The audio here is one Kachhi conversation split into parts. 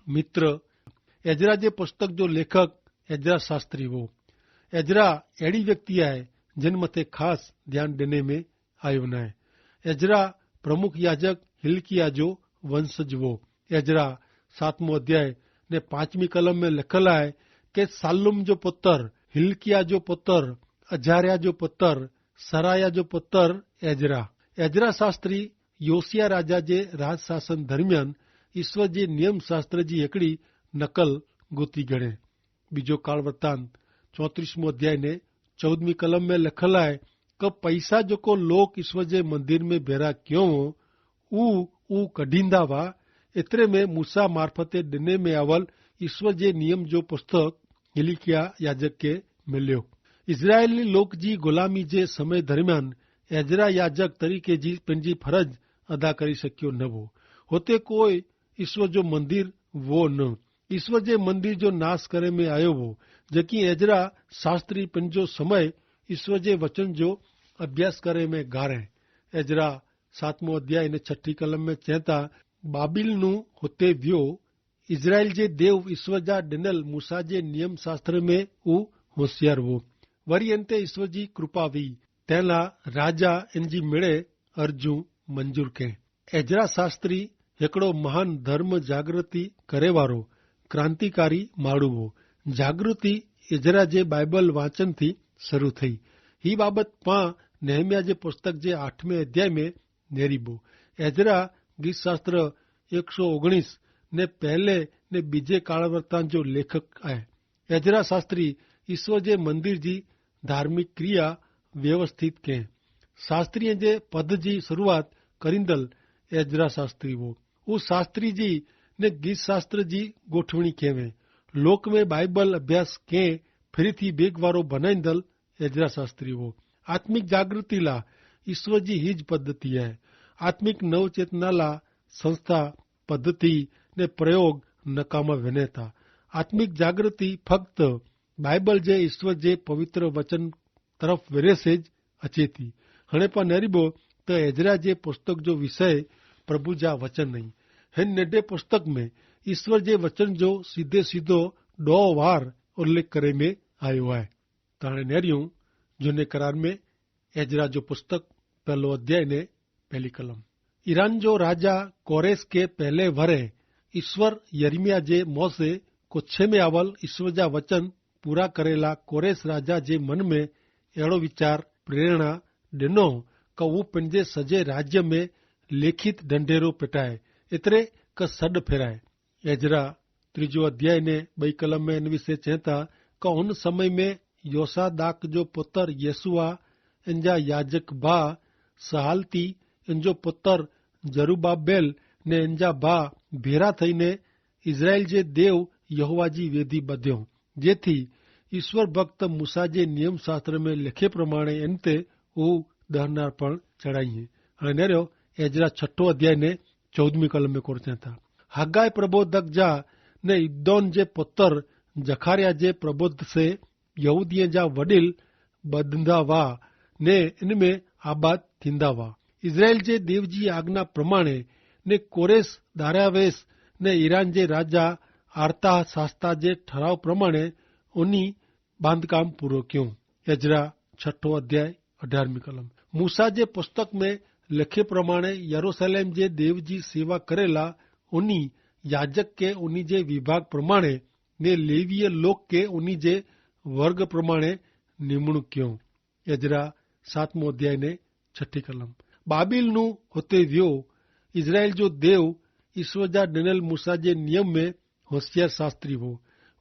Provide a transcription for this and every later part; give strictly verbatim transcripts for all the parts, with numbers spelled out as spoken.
મિત્ર, એજરા જે પુસ્તક જો લેખક એજરા શાસ્ત્રી વો. એજરા એડી વ્યક્તિ આય જેન મતે ખાસ ધ્યાન દેને મેં આયો નાય. એજરા પ્રમુખ યાજક હિલકિયા જો વંશ જ વો. એજરા સાતમો અધ્યાય ને પાંચમી કલમ મેં લેખલ આય કે સાલ્લુમ જો પુતર, હિલકિયા જો પુતર, અજાર્યા જો પુતર, સરાયા જો પુતર એજરા. એજરા શાસ્ત્રી યોસિયા રાજા જે રાજશાસન ધરમિયાન ઈસ્વર જે નિયમશાસ્ત્ર જી હેકડી નકલ ગોતી ગણે. બીજો કાળવર્તાન ચોત્રીસમો અધ્યાય ને ચૌદમી કલમ મેં લેખલ આય કે પૈસા જોકો લોક ઈસ્વર જે મંદિર મેં ભેરા ક્યો વો ઉ ઉ કઢ઼ીંદા વા. એતરે મેં મૂસા મારફતે ડેને મેં આવલ ઈસ્વર જે નિયમ જો પુસ્તક હિલિકિયા યાજક કે મેલ્યો. ઇઝરાયેલી લોક જી ગુલામી જે સમય ધરમિયાન એજરા યાજક તરીકે જી પેનજી ફરજ અદા કરી શક્યો નવો. હોતે કોઈ ઈસ્વર જો મંદિર વો ન. ઈસ્વર જે મંદિર જો નાસ કરે મેં આયો વો. જેકી એજરા શાસ્ત્રી પેનજો સમય ઈસ્વર જે વચન જો અભ્યાસ કરે મેં ગારે. એજરા સાતમો અધ્યાય ને છઠી કલમ મેં ચેતા બાબિલ નું હોતે વ્યો. ઇઝરાયેલ જે દેવ ઈસ્વર જા ડેનલ મૂસા જે નિયમશાસ્ત્ર મેં ઉ હોશિયાર વો. વરી એન તે ઈસ્વર જી કૃપા વી. તેના રાજા એન જી મેળે અરજુ મંજૂર કહેં. એજરા શાસ્ત્રી હેકડો મહાન ધર્મ જાગૃતિ કરેવારો ક્રાંતિકારી માળુવો. જાગૃતિ એજરા જે બાઈબલ વાંચન થી શરૂ થઈ. હી બાબત પા નેહમિયા જે પુસ્તક જે આઠમે અધ્યાય મેં નેરીબો. એજરા ગીતશાસ્ત્ર એક સો ઓગણીસ ને પહેલે ને બીજે કાળવર્તાન જો લેખક આય. એજરા શાસ્ત્રી ઈસ્વર જે મંદિર જી ધાર્મિક ક્રિયા વ્યવસ્થિત કહેં. શાસ્ત્રી જે પદ જી શરૂઆત કરીંદલ એજરા શાસ્ત્રી વો. ઉસ શાસ્ત્રી જી ને ગીતશાસ્ત્ર જી ગોઠવણી કહેવે. લોક મેં બાઈબલ અભ્યાસ કહેં ફિરી થી બેગવારો ભનાઈંદલ એજરા શાસ્ત્રી વો. આત્મિક જાગૃતિ લા ઈસ્વર જી હી જ પદ્ધતિ હૈ. આત્મિક નવચેતના લા સંસ્થા પદ્ધતિ ને પ્રયોગ નકામા વેને થા. આત્મિક જાગૃતિ ફક્ત બાઈબલ જે ઈસ્વર જે પવિત્ર વચન તરફ વેરે સે જ અચેતી. હણે પા નેરીબો તો એજરા જે પુસ્તક જો વિષય પ્રભુ જા વચન નહીં. હેન નેડે પુસ્તક મેં ઈસ્વર જે વચન જો સીધે સીધો ડો વાર ઉલ્લેખ કરે મેં આયો હૈ. તાણે નેર્યું જુને કરાર મેં એજરા જો પુસ્તક પહેલો અધ્યાય ને પહેલી કલમ. ઈરાન જો રાજા કોરેશ કે પહેલે વરે ઈસ્વર યર્મિયા જે મોસે કોચ્છે મેં આવલ ઈસ્વર જા વચન પૂરા કરેલા કોરેશ રાજા જે મન મેં એડો વિચાર પ્રેરણા ડેનો કે ઉપને સજે રાજ્ય મેં લેખિત ઢંઢેરો પેટાય એતરે કે સડ ફેરાય. એજરા ત્રીજો અધ્યાય ને બઈ કલમ મેં એન વિશે ચેતા કે ઉન સમય મેં યોસાદાક જો પુતર યેસુઆ, એનજા યાજક ભા સહાલતી, એનજો પુતર જરુબાબેલ ને એનજા ભા ભેરા થઈને ઇઝરાયેલ જે દેવ યહોવા જી વેદી બધ્યો, જેથી ઇશ્વર ભક્ત મૂસા જે નિયમશાસ્ત્ર મેં લેખે પ્રમાણે એન તે ઉહ દહનાર પણ ચઢાઈ હૈ. અને નેરો એજરા છઠો અધ્યાય ને ચૌદમી કલમ મેં કોરચે થા. હગાઈ પ્રબોધક જા ને ઇદ્દોન જે પુતર જખાર્યા જે પ્રબોધ સે યહૂદિયા જા વડીલ બધંધા વા ને ઇનમેં આબાદ થીંદા વા. ઇઝરાયેલ જે દેવજી આજ્ઞા પ્રમાણે ને કોરેશ દારાવેશ ને ઇરાન જે રાજા આર્તાહ સાસ્તા જે ઠરાવ પ્રમાણે ઉની બાંધકામ પૂરો ક્યો. એજરા છઠો અધ્યાય અઢારમી કલમ. મૂસા જે પુસ્તક મેં લેખે પ્રમાણે યરુસલેમ જે દેવજી સેવા કરેલા ઉની યાજક કે ઉની જે વિભાગ પ્રમાણે ને લેવીય લોક કે ઉની જે વર્ગ પ્રમાણે નિમણૂક ક્યો. એજરા સાતમો અધ્યાય ને છઠી કલમ. બાબિલ નું હોતે વ્યો. ઇઝરાયેલ જો દેવ ઇશ્વર જા ડેનલ મૂસા જે નિયમ મેં હોશિયાર શાસ્ત્રી હો.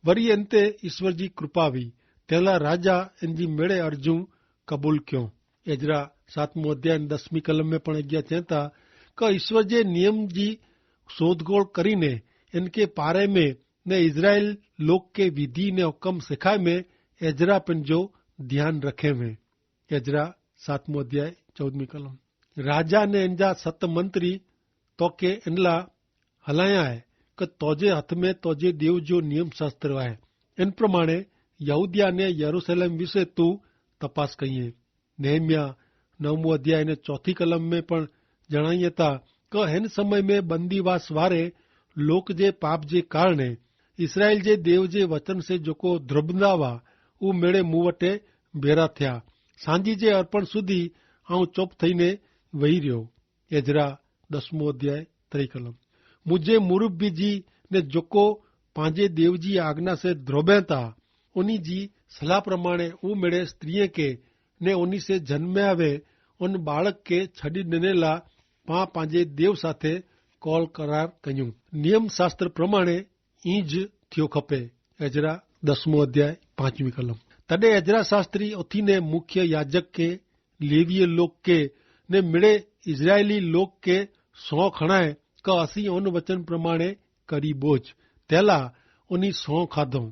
વરી એન તે ઇશ્વર જી કૃપા વી. તેલા રાજા એન જી મેળે અર્જુ કબૂલ ક્યો. એજરા સાતમો અધ્યાય દસમી કલમ મેં પણ અજ્ઞા ચેતા કે ઇશ્વર જે નિયમ જી શોધખોળ કરીને એન કે પારે મેં ને ઇઝરાયેલ લોક કે વિધિ ને હુકમ સિખાય મેં એજરા પણ જો ધ્યાન રખે મેં. એજરા સાતમો અધ્યાય ચૌદમી કલમ. રાજા ને એનજા સત મંત્રી તો કે એનલા હલાયા હૈ કે તોજે હથ મેં તોજે દેવ જો નિયમ શાસ્ત્ર હૈ. એન પ્રમાણે યહૂદિયા ને યરૂસલેમ વિશે તું તપાસ કહિએ. નેહમિયા નવમો અધ્યાય ને ચોથી કલમ મેં પણ જણાયે તા કે હેન સમય મેં બંદીવાસ વારે લોક જે પાપ જે કારણે ઇસરાયેલ જે દેવ જે વચન સે જોકો ધ્રબંદા વા ઉમેડે મુવટે ભેરા થ્યા. સાંજી જે અર્પણ સુધી આઉં ચોપ થઈને વહી રહ્યો. એજરા દસમો અધ્યાય ત્રિકલમ. મુઝે મુરુબ બી જી ને જોકો પાંજે દેવ જી આજ્ઞા સે ધ્રબેતા ઉની જી સલાહ પ્રમાણે ઉમેડે સ્ત્રીએ કે ને ઉની સે જન્મે આવે ઉન બાળક કે છડી દેનેલા પા પાંજે દેવ સાથે કોલ કરાર કહ્યું. નિયમશાસ્ત્ર પ્રમાણે ઇંજ થ્યો ખપે. એજરા દસમો અધ્યાય પાંચમી કલમ. તદે એજરા શાસ્ત્રી ઓથીને મુખ્ય યાજક કે લેવીય લોક કે ને મિડે ઇઝરાયેલી લોક કે સોં ખણાએ કે અસી ઓન વચન પ્રમાણે કરી બોજ તેલા ઓની સોં ખાધો.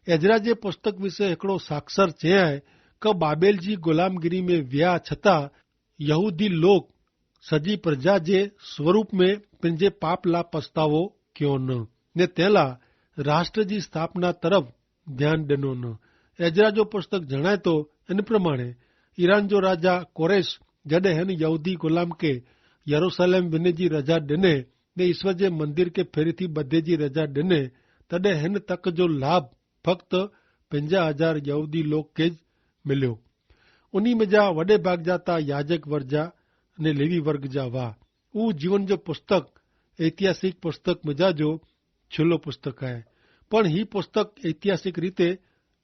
એજરા જે પુસ્તક વિશે હેકડો સાક્ષર ચેહાએ કે બાબેલ જી ગુલામગીરી મેં વ્યા છતાં યહૂદી લોક સજી પ્રજા જે સ્વરૂપ મેં પેનજે પાપલા પસ્તાવો ક્યો ન ને તેલા રાષ્ટ્ર જી સ્થાપના તરફ ધ્યાન દેનો ન. એજરા જો પુસ્તક જણાયતો એન પ્રમાણે ઈરાન જો રાજા કોરેશ જડે હેન યહૂદી ગુલામ કે યરૂસલેમ વિને જી રજા દેને ને ઈસ્વર જે મંદિર કે ફેરી થી બધે જી રજા દેને તદે હેન તક જો લાભ ફક્ત પંજા હજાર યહૂદી લોક કે જ મેલ્યો. ઉની મેં જા વડે ભાગ જાતા યાજક વર્જા ને લેવી વર્ગ જા વાહ. ઉહ જીવન જો પુસ્તક ઐતિહાસિક પુસ્તક મેં જા જો છેલ્લો પુસ્તક હૈ. પણ હી પુસ્તક ઐતિહાસિક રીતે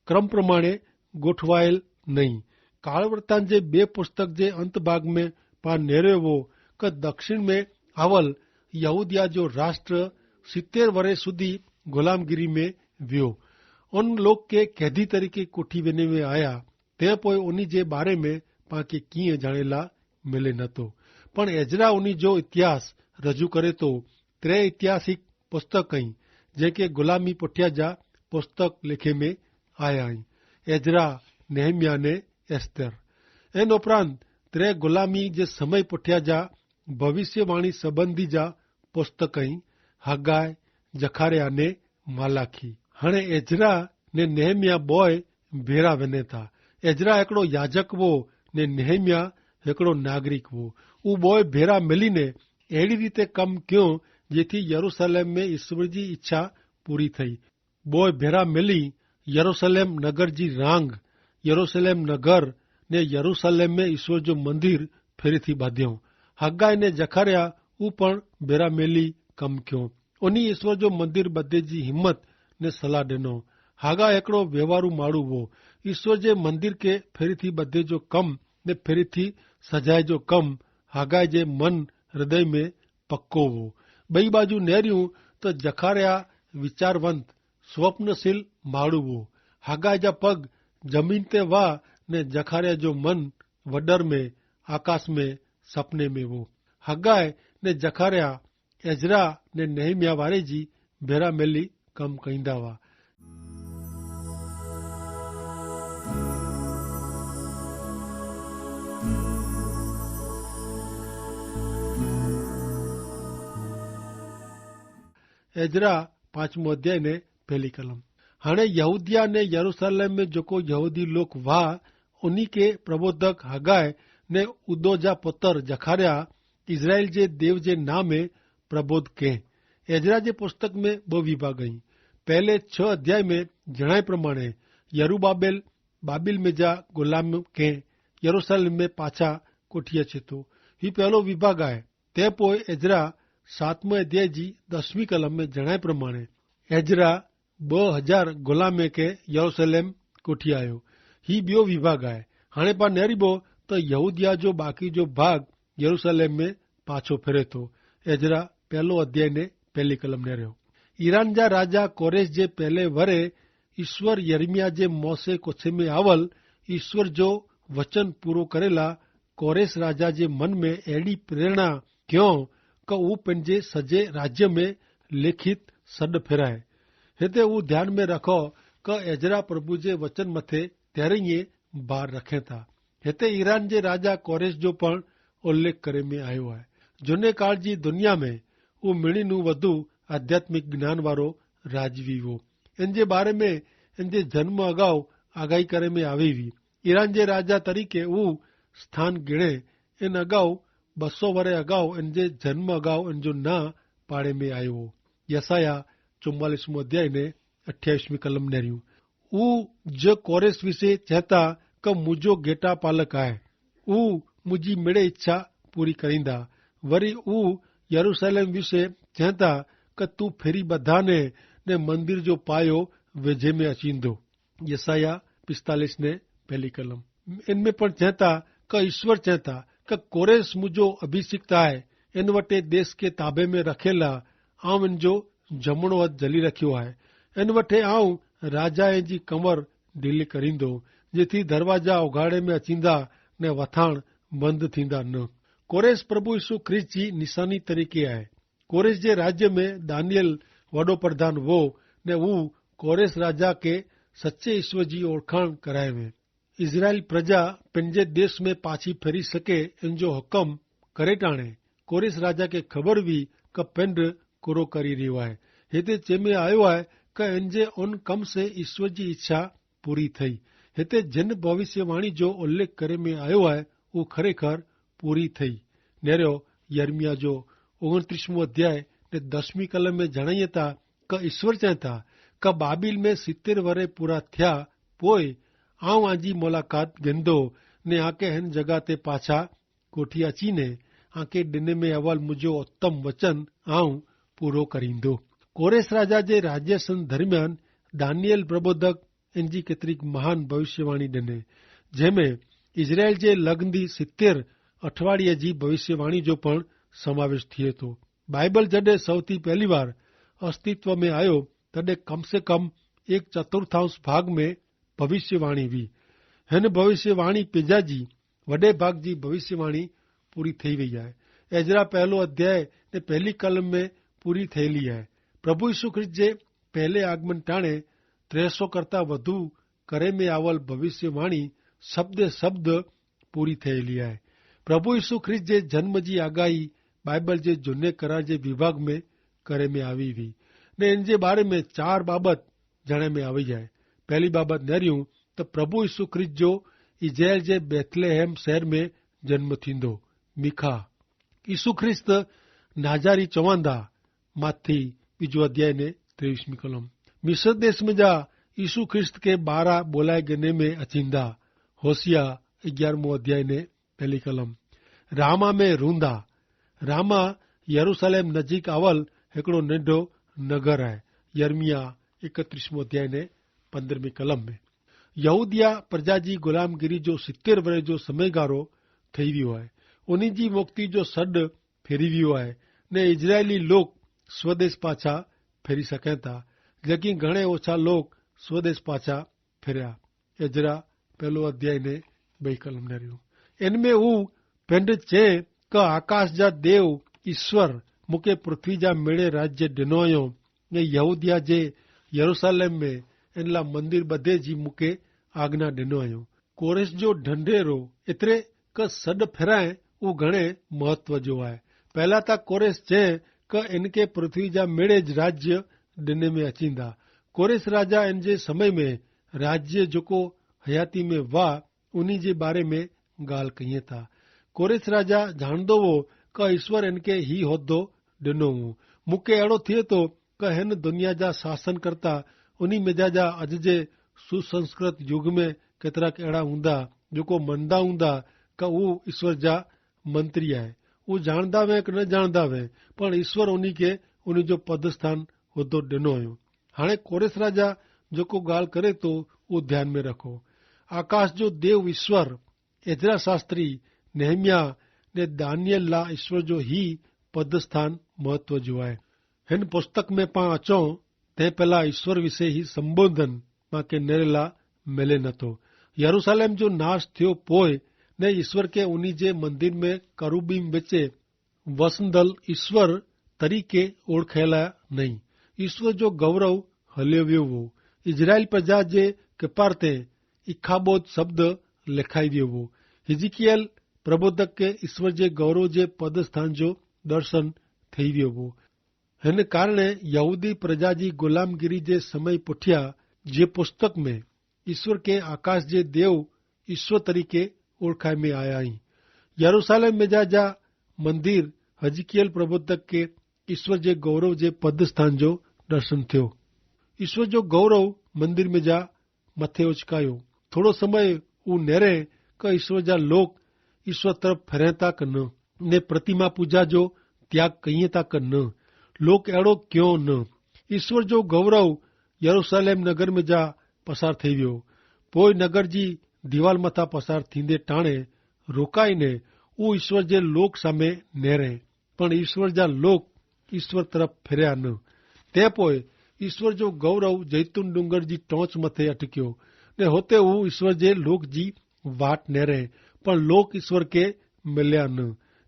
ક્રમ પ્રમાણે ગોઠવાયેલ નહીં. કાળવર્તાન જે બે પુસ્તક જે અંતભાગ મેં પા નેરેવો કે દક્ષિણ મેં આવલ યહૂદિયા જો રાષ્ટ્ર સિત્તેર વરે સુધી ગુલામગીરી મેં વ્યો. અન લોક કે કૈદી તરીકે કોઠી વેને મેં આયા તે પોય ઉની જે બારે મેં પાંકે કિંય જાણેલા મેલે નતો. પણ એજરા ઉની જો ઇતિહાસ રજૂ કરે તો ત્રે ઇતિહાસિક પુસ્તક અહીં જે કે ગુલામી પઠ્યા જા પુસ્તક લેખે મેં આયા અહીં. એજરા, નેહમિયા ને એસ્તર. એન ઉપરાંત ત્રે ગુલામી જે સમય પઠ્યા જા ભવિષ્યવાણી સંબંધી જા પુસ્તક અહીં હગાય, જખાર્યા ને માલાખી. હણે એજરા ને નેહમિયા બોય ભેરા વેને થા. એજરા એકડો યાજક વો ને નેહમિયા એકડો નાગરિક વો. ઉં બોય ભેરા મેલી ને એડી રીતે કમ ક્યો જેથી યરૂસલેમ મેં ઈસ્વર જી ઇચ્છા પૂરી થઈ. બોય ભેરા મેલી યરૂસલેમ નગર જી રાંગ યરૂસલેમ નગર ને યરૂસલેમ મેં ઈસ્વર જો મંદિર ફેરી થી બાધ્યો. હગાઈ ને જખાર્યા ઉપણ ભેરા મેલી કમ ક્યો. ઉની ઈસ્વર જો મંદિર બધે જી હિંમત ને સલાહ દેનો. હાગા એકડો વ્યવહારુ માડૂ વો. ઈસ્વર જે મંદિર કે ફેરી થી બધે જો કમ ને ફેરી થી સજાય જો કમ હાગા જે મન હૃદય મેં પક્કો વો. બઈ બાજુ નેર્યું તો જખાર્યા વિચારવંત સ્વપ્નશીલ માડૂ વો. હાગા જા પગ જમીન તે વા ને જખાર્યા જો મન વડર મેં આકાશ મેં સપને મેં વો. હગાય ને જખાર્યા એઝરા ને નહિમિયા વારે જી ભેરા મેલી કમ કહીંદા વા. એઝરા પાંચમો અધ્યાય ને પહેલી કલમ. હણે યહૂદિયા ને યરૂસાલેમ મેં જોકો યહૂદી લોક વાહ ઉની કે પ્રબોધક હગાય ને ઉદો જા પતર જખાર્યા ઇઝરાયેલ જે દેવ જે નામે પ્રબોધ કહેં. એઝરા જે પુસ્તક મેં બહ વિભાગ અહીં. પહેલે છ અધ્યાય મેં જણાય પ્રમાણે યરૂબાબેલ બાબિલ મેં જા ગુલામ કહેં યરૂસાલેમ મેં પાછા કોઠિયા છે તો હી પહેલો વિભાગ આય. તે પોય એઝરા સાતમે અધ્યાય જી દસમી કલમ મેં જણાય પ્રમાણે એઝરા બહ હજાર ગુલામે કે યરૂસાલેમ કોઠિયા આયો. હી બ્યો વિભાગ આય. હણે પા નેરીબો તો યહૂદિયા જો બાકી જો ભાગ યરૂસાલેમ મેં પાછો ફેરે તો. એઝરા પહેલો અધ્યાય ને પહેલી કલમ નેર્યો. ઈરાન જા રાજા કોરેશ જે પહેલે વરે ઈસ્વર યર્મિયા જે મોસે કોછે મેં આવલ ઈસ્વર જો વચન પૂરો કરેલા કોરેશ રાજા જે મન મેં એડી પ્રેરણા ક્યો કે ઉપને જે સજે રાજ્ય મેં લેખિત સડ ફેરાય. હેતે ઉં ધ્યાન મેં રખો કે એઝરા પ્રભુ જે વચન મતે તેરેંગે ભાર રખેતા. હેતે ઈરાન જે રાજા કોરેશ જો પણ ઉલ્લેખ કરે મેં આયો હૈ. જોને કાળ જી દુનિયા મેં ઉં મિણી નું વધુ આધ્યાત્મિક જ્ઞાન વારો રાજવી વો. એન જે બારે મેં એન જે જન્મ અગાઉ આગાહી કરે મેં આવે વી. ઈરાન જે રાજા તરીકે ઉં સ્થાન ગિણે એન અગાઉ બસો વરે અગાઉ એન જે જન્મ અગાઉ એન જો ના પાડે મેં આયો વો. યસાયાહ ચોમાલીસમું અધ્યાય ને અઠ્યાવિશ્મી કલમ નહર્યું. ઉ જે કોરેશ વિશે ચેતા કે મુજો ગેટા પાલક આય, ઉ મુજી મેડે ઇચ્છા પૂરી કરીંદા. વરી ઉ યરુસાલેમ વિશે ચેતા કે તું ફેરી બધાને ને મંદિર જો પાયો વેજે મેં અચીંદો. યસાયાહ પિસ્તાલીસ ને પહેલી કલમ. ઇનમેં પણ ચેતા કે ઇશ્વર ચેતા કે કોરેશ મુજો અભિષિક્ત આય, ઇન વટે દેશ કે તાબે મેં રખેલા, આવ ઇન જો જમણો અજ જલી રખ્યો આય. ઇન વટે આવ રાજા ઇન જી કમર ઢીલી કરીંદો, જેથી દરવાજા ઉગાડે મેં અચીંદા ને વથાણ બંધ થીંદા ન. કોરેશ પ્રભુ ઇશુ ખ્રિસ્ત જી નિશાની તરીકે આય. કોરેશ જે રાજ્ય મેં દાનિયેલ વડો પ્રધાન વો, ને ઉવ કોરેશ રાજા કે સચ્ચે ઇશ્વર જી ઓળખાણ કરાય વે. ઇઝરાયેલ પ્રજા પેનજે દેશ મેં પાછી ફેરી શકે એન જો હુકમ કરે ટાણે કોરેશ રાજા કે ખબર વી કે પેંડ કોરો કરી રહ્યો હૈ. હેતે ચેમે આયો હૈ કે એન જે ઓન કમ સે ઇશ્વર જી ઇચ્છા પૂરી થઈ. હેતે જેન ભવિષ્યવાણી જો ઉલ્લેખ કરે મેં આયો હૈ, ઉં ખરેખર પૂરી થઈ. નેરો યર્મિયા જો ઓગણત્રીસમું અધ્યાય ને દસમી કલમ મેં જણાયે તા કે ઇશ્વર ચેતા કે બાબિલ મેં સિત્તેર વરે પૂરા થ્યા પોય આઉં આજી મુલાકાત ગિંદો, ને આકે હેન જગા તે પાછા કોઠી અચીને આકે ડિને મેં અવલ મુજો ઉત્તમ વચન આઉં પૂરો કરીંદો. કોરેશ રાજા જે રાજ્યાસન ધરમિયાન દાનિયેલ પ્રબોધક એનજી કેતરિક મહાન ભવિષ્યવાણી ડેને, જેમે ઇઝરાયેલ જે લગ્ન દી સિત્તેર અઠવાડિયા જી ભવિષ્યવાણી જો પણ સમાવેશ થિયે તો. બાઈબલ જડે સૌથી પહેલી વાર અસ્તિત્વ મેં આયો, તદે કમ સે કમ એક ચતુર્થાંશ ભાગ મેં ભવિષ્યવાણી વી. હેન ભવિષ્યવાણી પેજા જી વડે ભાગ જી ભવિષ્યવાણી પૂરી થઈ વય આય. એજરા પહેલો અધ્યાય ને પહેલી કલમ મેં પૂરી થયેલી આય. પ્રભુ ઈસુ ખ્રિસ્ત જે પહેલે આગમન ટાણે ત્રેસો કરતા વધુ કરે મેં આવલ ભવિષ્યવાણી શબ્દે શબ્દ પૂરી થયેલી આય. પ્રભુ ઈસુ ખ્રિસ્ત જે જન્મ જી આગાહી બાઈબલ જે જુને કરાર જે વિભાગ મેં કરે મેં આવી વી, ને એન જે બારે મેં ચાર બાબત જણે મેં આવી જાય. પહેલી બાબત નર્યું તો પ્રભુ ઈસુ ખ્રિસ્ત જો ઇઝરાયેલ જે બેથલેહેમ શહેર મેં જન્મ થીંદો. મિખા ઈસુ ખ્રિસ્ત નાજારી ચવાંદા. માથી બીજો અધ્યાય ને ત્રેવીસમી કલમ. મિસર દેશ મેં જા ઈસુ ખ્રિસ્ત કે બારા બોલાય ગને મેં અચીંદા. હોસિયા અગિયારમો અધ્યાય ને પહેલી કલમ. રામા મેં રૂંદા. રામા યરુસાલેમ નજીક આવલ હેકડો નેંધો નગર હૈ. યર્મિયા એકત્રીસમો અધ્યાય ને પંદ્રહમી કલમ મેં યહૂદિયા પ્રજા જી ગુલામગીરી જો સિત્તેર વરે જો સમયગારો થઈ વ્યો હૈ. ઉની જી મુક્તિ જો સડ ફેરી વ્યો હૈ, ને ઇઝરાયેલી લોક સ્વદેશ પાછા ફેરી સકેતા, જેકી ઘણે ઓછા લોક સ્વદેશ પાછા ફેર્યા. એજરા પહેલો અધ્યાય ને બહી કલમ નર્યું. એન મેં ઉં પેંધ ચે કે આકાશ જા દેવ ઈસ્વર મુકે પૃથ્વી જા મેળે રાજ્ય ડેનો અયો, ને યહૂદિયા જે યરુસાલેમ મેં એનલા મંદિર બધે જી મુકે આજ્ઞા ડેનો અયો. કોરેશ જો ઢંઢેરો એતરે કે સડ ફેરાએ ઉં ઘણે મહત્વ જો આય. પહેલા તા કોરેશ ચે કે એનકે પૃથ્વી જા મેળે જ રાજ્ય ડેને મેં અચીંદા. કોરેશ રાજા એન જે સમય મેં રાજ્ય જોકો હયાતી મેં વાહ ઉની જે બારે મેં ગાલ કહિયે થા. કોરેશ રાજા જાણદો વો કે ઈસ્વર એનકે હી હોદો ડેનો વો. મુકે એડો થિયે તો કે હેન દુનિયા જા શાસન કરતા ઉની મેજા જા અજ જે સુસંસ્કૃત યુગ મેં કેતરાક એડા હુંદા જોકો મનદા હુંદા કે ઉં ઈસ્વર જા મંત્રી આય. ઉં જાણદા વે કે ન જાણદા વે, પણ ઈસ્વર ઉની કે ઉની જો પદસ્થાન હોદો ડેનો અયો. હાણે કોરેશ રાજા જોકો ગાલ કરે તો ઉં ધ્યાન મેં રખો. આકાશ જો દેવ ઈસ્વર એઝરા શાસ્ત્રી, નેહમિયા ને દાનિયેલ લા ઈસ્વર જો હી પદસ્થાન મહત્વ જો આય. હેન પુસ્તક મેં પાં અચો તે પહેલા ઈસ્વર વિશે હી સંબોધન માં કે નેરેલા મેલે નતો. યરુસાલેમ જો નાશ થયો પોય ને ઈસ્વર કે ઉની જે મંદિર મેં કરુબીમ વેચે વસંદલ ઈસ્વર તરીકે ઓળખેલા નહીં. ઈસ્વર જો ગૌરવ હલ્યો વ્યો વો. ઇઝરાયેલ પ્રજા જે કપાર તે ઇખાબોદ શબ્દ લેખાઈ વ્યો વો. હિઝિકિયેલ પ્રબોધક કે ઈસ્વર જે ગૌરવ જે પદસ્થાન જો દર્શન થઈ વ્યો વો. હેન કારણે યહૂદી પ્રજા જી ગુલામગીરી જે સમય પુઠ્યા જે પુસ્તક મેં ઈસ્વર કે આકાશ જે દેવ ઈસ્વર તરીકે ઓળખાઈ મેં આયા હી. યરુસાલેમ મેં જા જા મંદિર હજકિયેલ પ્રબોધક કે ઈસ્વર જે ગૌરવ જે પદ્દસ્થાન જો દર્શન થયો. ઈસ્વર જો ગૌરવ મંદિર મેં જા મતે ઓચકાયો. થોડો સમય ઉં નેરે કે ઈસ્વર જા લોક ઈસ્વર તરફ ફેરેતા કે ન, ને પ્રતિમા પૂજા જો ત્યાગ કહિયે તા કે ન. લોક એડો ક્યો ન. ઈસ્વર જો ગૌરવ યરુસાલેમ નગર મેં જા પસાર થઈ વ્યો. પોય નગર જી દિવાલ મતા પસાર થીંદે ટાણે રોકાઈ ને ઉં ઈસ્વર જે લોક સામે નેરે. પણ ઈસ્વર જા લોક ઈસ્વર તરફ ફેર્યા ન. તે પોય ઈસ્વર જો ગૌરવ જૈતૂન ડુંગર જી ટોંચ મતે અટક્યો, ને હોતે ઉં ઈસ્વર જે લોક જી વાટ નેરે, પણ લોક ઈસ્વર કે મેલ્યા ન.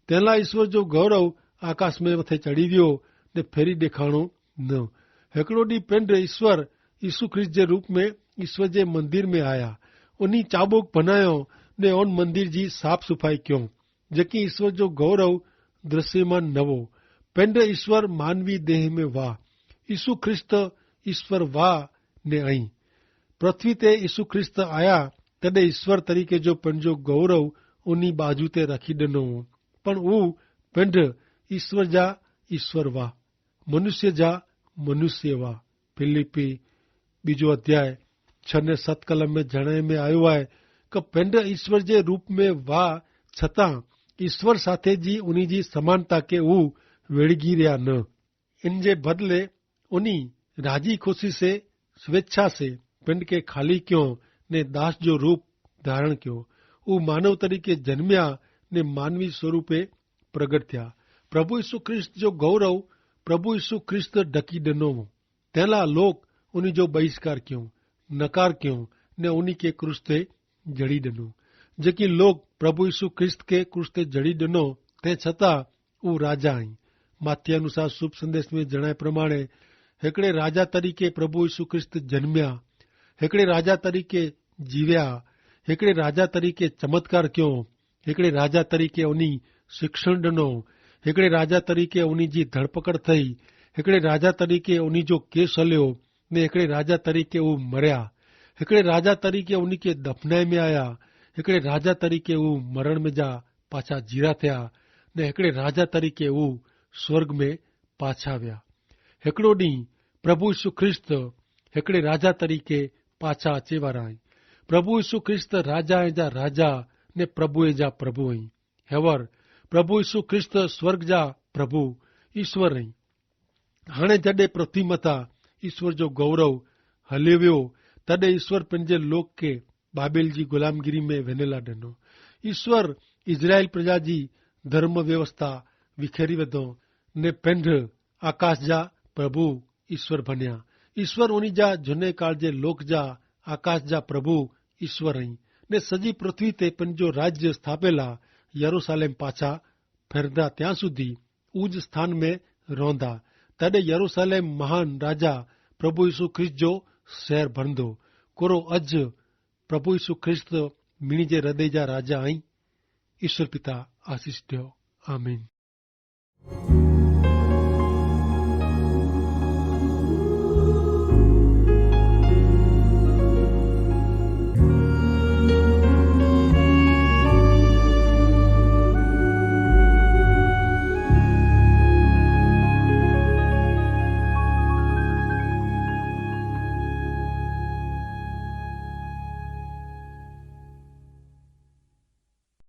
તેના ઈસ્વર જો ગૌરવ આકાશ મેં મતે ચડી વ્યો, ને ફેરી દેખાણો ન. હેકડો દી પેંડ ઈસ્વર ઈસુ ખ્રિસ્ત જે રૂપ મેં ઈસ્વર જે મંદિર મેં આયા. ઉની ચાબુક ભનાયો, ને ઓન મંદિર જી સાફ સફાઈ ક્યો. જેકી ઈસ્વર જો ગૌરવ દ્રશ્યમાન નવો. પેંડ ઈસ્વર માનવી દેહ મેં વાહ. ઈસુ ખ્રિસ્ત ઈસ્વર વાહ. ને અહીં પૃથ્વી તે ઈસુ ખ્રિસ્ત આયા, તેડે ઈસ્વર તરીકે જો પેંડ જો ગૌરવ ઉની બાજુ તે રાખી દનો. પણ ઉં પેંડ ઈસ્વર જા ઈસ્વર વાહ, મનુષ્ય જા મનુષ્ય વાહ. ફિલિપ્પી બીજો અધ્યાય છ ને સત કલમ મેં જણાય મેં આયો હૈ, કે પેંડ ઈસ્વર જે રૂપ મેં વાહ છતાં ઈસ્વર સાથે જી ઉની જી સમાનતા કે ઉં વેડગી રહ્યા ન. ઇન જે બદલે ઉની રાજી ખુશી સે સ્વેચ્છા સે પેંડ કે ખાલી ક્યો, ને દાસ જો રૂપ ધારણ ક્યો. ઉં માનવ તરીકે જન્મ્યા, ને માનવી સ્વરૂપે પ્રગટ થ્યા. પ્રભુ ઈસુ ખ્રિસ્ત જો ગૌરવ પ્રભુ ઈસુ ખ્રિસ્ત ઢકી દનો. તેલા લોક ઉની જો બહિષ્કાર ક્યો, નકાર ક્યો, ને ઉની કે ક્રૂસ તે જડી દનો. જેકી લોક પ્રભુ ઈસુ ખ્રિસ્ત કે ક્રૂસ તે જડી દનો, તે છતાં ઉં રાજા અહીં. માથ્યાનુસાર શુભ સંદેશ મેં જણાય પ્રમાણે હેકડ઼ે રાજા તરીકે પ્રભુ ઈસુ ખ્રિસ્ત જન્મ્યા, હેકડ઼ે રાજા તરીકે જીવ્યા, હેકડ઼ે રાજા તરીકે ચમત્કાર ક્યો, હેકડ઼ે રાજા તરીકે ઉની શિક્ષણ દનો, હેકડ઼ે રાજા તરીકે ઉની જી ધરપકડ થઈ, હેકડ઼ે રાજા તરીકે ઉની જો કેસ હલ્યો, ને હેકડ઼ે રાજા તરીકે ઉં મર્યા, હેકડ઼ે રાજા તરીકે ઉની કે દફનાઈ મેં આયા, હેકડ઼ે રાજા તરીકે ઉં મરણ મેં જા પાછા જીરા થ્યા, ને હેકડ઼ે રાજા તરીકે ઉં સ્વર્ગ મેં પાછા વ્યા. હેકડો દી પ્રભુ ઈસુ ખ્રિસ્ત હેકડ઼ે રાજા તરીકે પાછા અચેવારા હૈં. પ્રભુ ઈસુ ખ્રિસ્ત રાજા હૈં જા રાજા, ને પ્રભુ હૈં જા પ્રભુ હૈં. હેવર પ્રભુ ઈસુ ખ્રિસ્ત સ્વર્ગ જા પ્રભુ ઈસ્વર હૈં. હણે જડે પૃથ્વી મતા ઈસ્વર જો ગૌરવ હલેવ્યો, તદે ઈસ્વર પેનજે લોક કે બાબેલ જી ગુલામગીરી મેં વેનેલા ડેનો. ઈસ્વર ઇઝરાયેલ પ્રજા જી ધર્મ વ્યવસ્થા વિખેરી વેધો, ને પેંધ આકાશ જા પ્રભુ ઈસ્વર ભન્યા. ઈસ્વર ઉની જા જુને કાળ જે લોક જા આકાશ જા પ્રભુ ઈસ્વર હૈં, ને સજી પૃથ્વી તે પેનજો રાજ્ય સ્થાપેલા યરુસાલેમ પાછા ફેરદા ત્યાં સુધી ઉજ સ્થાન મેં રોંધા. તેડે યરુસાલેમ મહાન રાજા પ્રભુ ઈસુ ખ્રિસ્ત જો શહેર ભરંદો. કોરો અજ પ્રભુ ઈસુ ખ્રિસ્ત મિણી જે હૃદય જા રાજા અહીં. ઈસુ પિતા આશીસ દ્યો. આમીન.